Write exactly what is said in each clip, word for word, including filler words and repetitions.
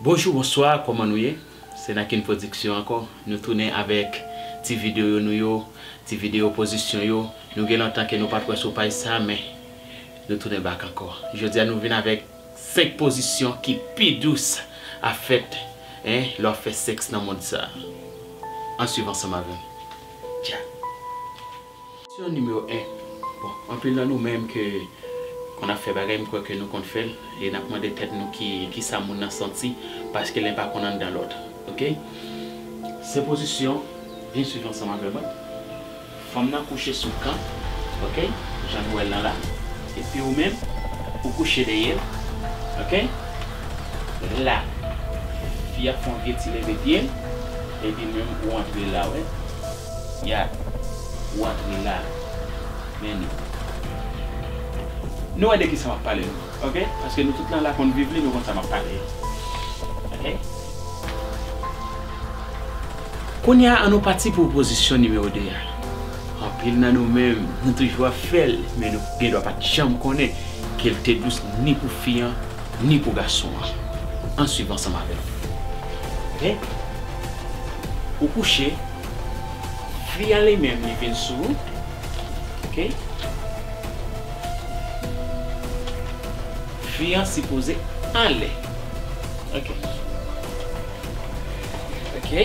Bonjou, bonswa, kòman nou ye? Se Nakin Production ankò. Nou tounen avèk ti videyo nou yo, ti videyo pozisyon yo. Nou gen lontan ke nou pa t wè sou paj sa, men nou tounen back ankò. Jodi a nou vin avèk senk pozisyon ki pi dous a fèt, en, lè w ap fè sèks nan mond sa. Ann swiv ansanm avè m. Dja. Pozisyon nimewo en. Bon, anpil nan nou menm ke konn ap fè bagay, m kwè ke nou konn fè l, e n ap mande tèt nou ki, kisa moun nan santi, paske len pa konn anndan lòt. Oke? Se pozisyon, vin swiv ansanm avè mwen. Fanm nan kouche sou kan, oke? Jan nou wè l lan la. Epi ou menm, ou kouche dèyè l, oke? La, fi a fè yon vye ti leve pye l, epi menm ou antre la, wè. Ya, ou antre la. Men nou. Nou wè de kisa m ap pale, nou. Oke? Paske nou tout lan la konn viv li, nou konn sa m ap pale. Oke? Kounye a, ann nou pati pou pozisyon nimewo de a. Anpil nan nou menm, nou toujou ap fè l, men nou gen dwa pa t janm konnen ke l te dous ni pou fi an, ni pou gason an. Ann swiv ansanm avè m. Oke? Ou kouche, fi an li menm, li vin sou ou. Oke? Fi an sipoze anlè. Oke. Oke.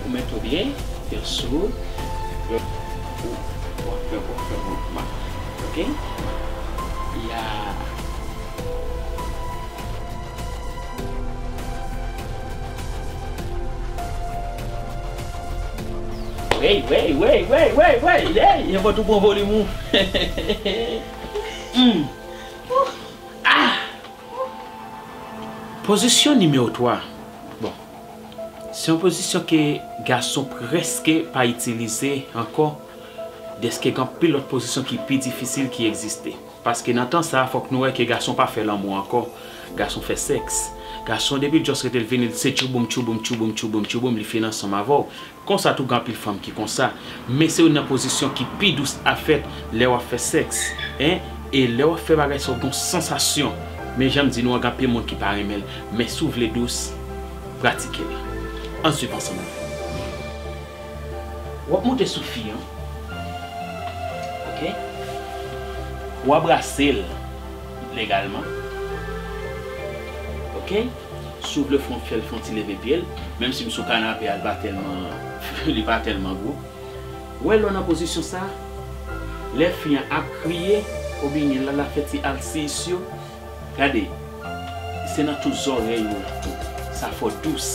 Ou mete w byen, fè sou. Ou, ou, w ap fè, w ap fè mouvman. Oke? Ya. Wey, wey, wey, wey, wey, wey, hey, e fò tou pran volim ou. Hmm. Ah! Pozisyon nimewo twa. Bon. Se yon pozisyon ke gason prèske pa itilize ankò, dèske gen anpil lòt pozisyon ki pi difisil ki egziste. Paske nan tan sa a, fòk nou wè ke gason pa fè lanmou ankò. Gason fè sèks. Gason, depi l just rete l vini, l se tchouboum, tchouboum, tchouboum, tchouboum, tchouboum, li fin ansanm avè w. Konsa tou, gen anpil fanm ki konsa. Men se youn nan pozisyon ki pi dous a fèt lè w ap fè sèks. En, e lè w ap fè bagay sa, w gen yon sansasyon. Men jan m di nou an, gen anpil moun ki pa renmen l. Men si w vle dous, pratike l. Ann swiv ansanm avè m. W ap monte sou fi an. Oke? W a brase l legalman. Oke? Si w vle fè, fè l fè yon ti leve pye l, menm si m sou kanape a, li pa tèlman, li pa tèlman gwo. W wè lè w nan pozisyon sa, lè fi an ap kriye, oubyen l al ap fè ti alsiyis yo, gade, se nan tou zòrèy ou la tou. Sa fò dous.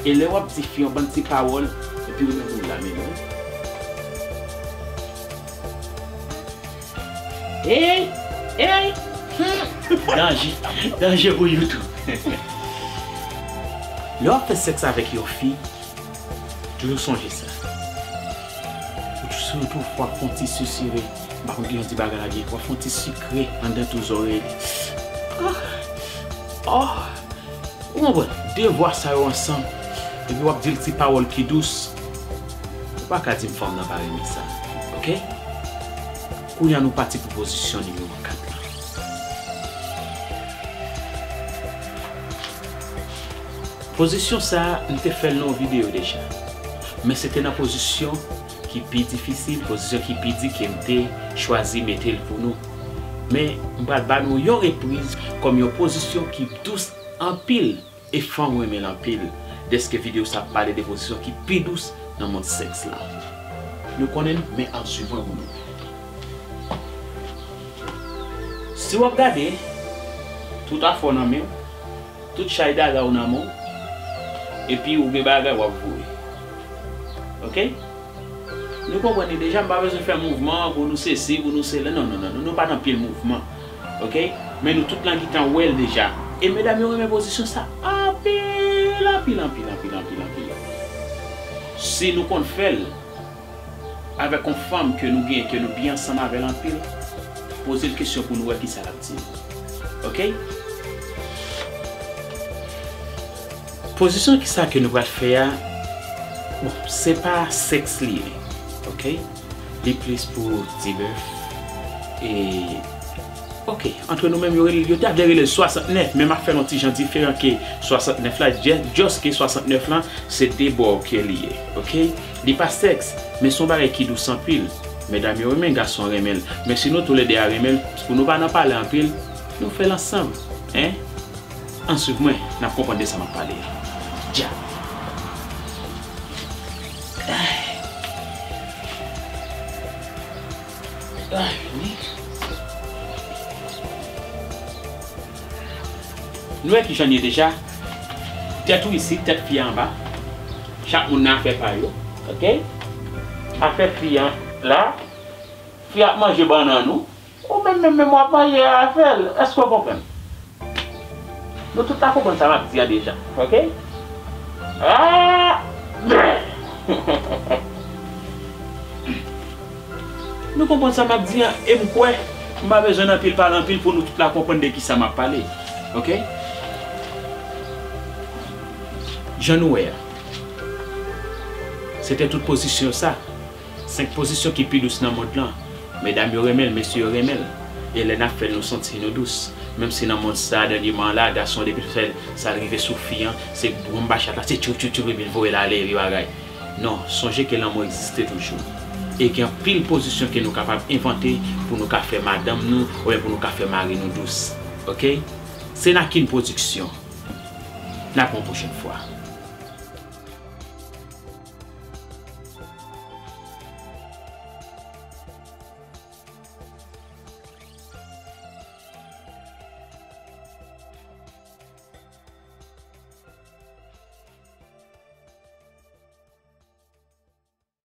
E lè w ap di fi an bann ti pawòl, epi ou menm ou la menm, wi. Ey! Ey! Hmm. Danje. Danje pou YouTube. Lè w ap fè sèks avèk yon fi, toujou sonje sa. Ou tou, sitou fò w ap fè yon ti sisire. M pa konn ki jan di bagay la byen. W ap fè yon ti sikre anndan tou zòrèy li. Ah! Oh! Ou konprann? De vwa sa yo ansanm. Epi w ap di l ti pawòl ki dous. Ou pa ka di m fanm nan pa renmen sa. Oke? Kounye a nou pati pou pozisyon nimewo kat la. Pozisyon sa a, m te fè l nan yon videyo deja. Men se te nan pozisyon ki pi difisil, pozisyon ki pi di ke m te chwazi mete l pou nou. Men, m pral ba nou yon repriz kòm yon pozisyon ki dous anpil. E fanm renmen l anpil, dèske videyo sa ap pale de pozisyon ki pi dous nan mond sèks la. Nou konnen l, men ann swiv mwen pou nou. Si w ap gade, tout afè w nan men w, tout chay dada w nan men w, epi ou gen bagay w ap voye. Oke? Nou konprann li deja, m pa bezwen fè mouvman pou nou sesi, pou nou sela. Non, non, non, non, nou pa nan pil mouvman. Oke? Men nou tout lan gentan wè l deja. E medam yo renmen pozisyon sa anpil, anpil, anpil, anpil, anpil, anpil. Si nou konn fè l avèk yon fanm ke nou genyen, ke nou byen ansanm avè l anpil, poze l kesyon pou nou wè kisa l ap di nou. Oke? Pozisyon ki sa ke nou pral fè a, bon, se pa sèks li ye, oke? Li plis pou ti bèf. E, Ok, antre nou menm, yo, rele- yo ta vle rele l swasantnèf, men m ap fè l yon ti jan diferan ke swasantnèf la, just ke swasantnèf lan, se de bò ke li ye, ok? Li pa sèks, men se yon bagay ki dous anpil. Medam yo renmen, gason renmen l. Men si nou toulède a renmen l, pou nou pa nan pale anpil, nou fè l ansanm, en? Ann swiv mwen, n ap konprann de sa m ap pale a. Dja. Ay. Ay, wi. Nou wè kijan l ye deja. Tèt ou isit, tèt fi a anba. Chak moun nan afè pa yo, ok? Afè fi a la, fi a ap manje bannann ou. Ou menm, menm, menm w ap manje afè l. Èske w konprann? Nou tout la konprann sa m ap di a deja, ok? Ah! Nou konprann sa m ap di a, e m kwè m pa bezwen anpil pale anpil pou nou tout la konprann de kisa m ap pale, ok? Jan nou wè a, se te tout pozisyon sa. Senk pozisyon ki pi dous nan mond lan. Medam yo renmen l, mesye yo renmen l. E lè n ap fè l, nou santi nou dous. Menm si nan mond sa, dènyeman la, gason depi l fè l, sa l rive sou fi an, se bonm bachat la, se tchou tchou tchou, epi l voye l ale, epi bagay. Non, sonje ke lanmou egziste toujou. E gen anpil pozisyon ke nou kapab envante pou nou ka fè madanm nou, oubyen pou nou ka fè mari nou dous. Ok? Se Nakin Production. N ap wè yon pwochèn fwa.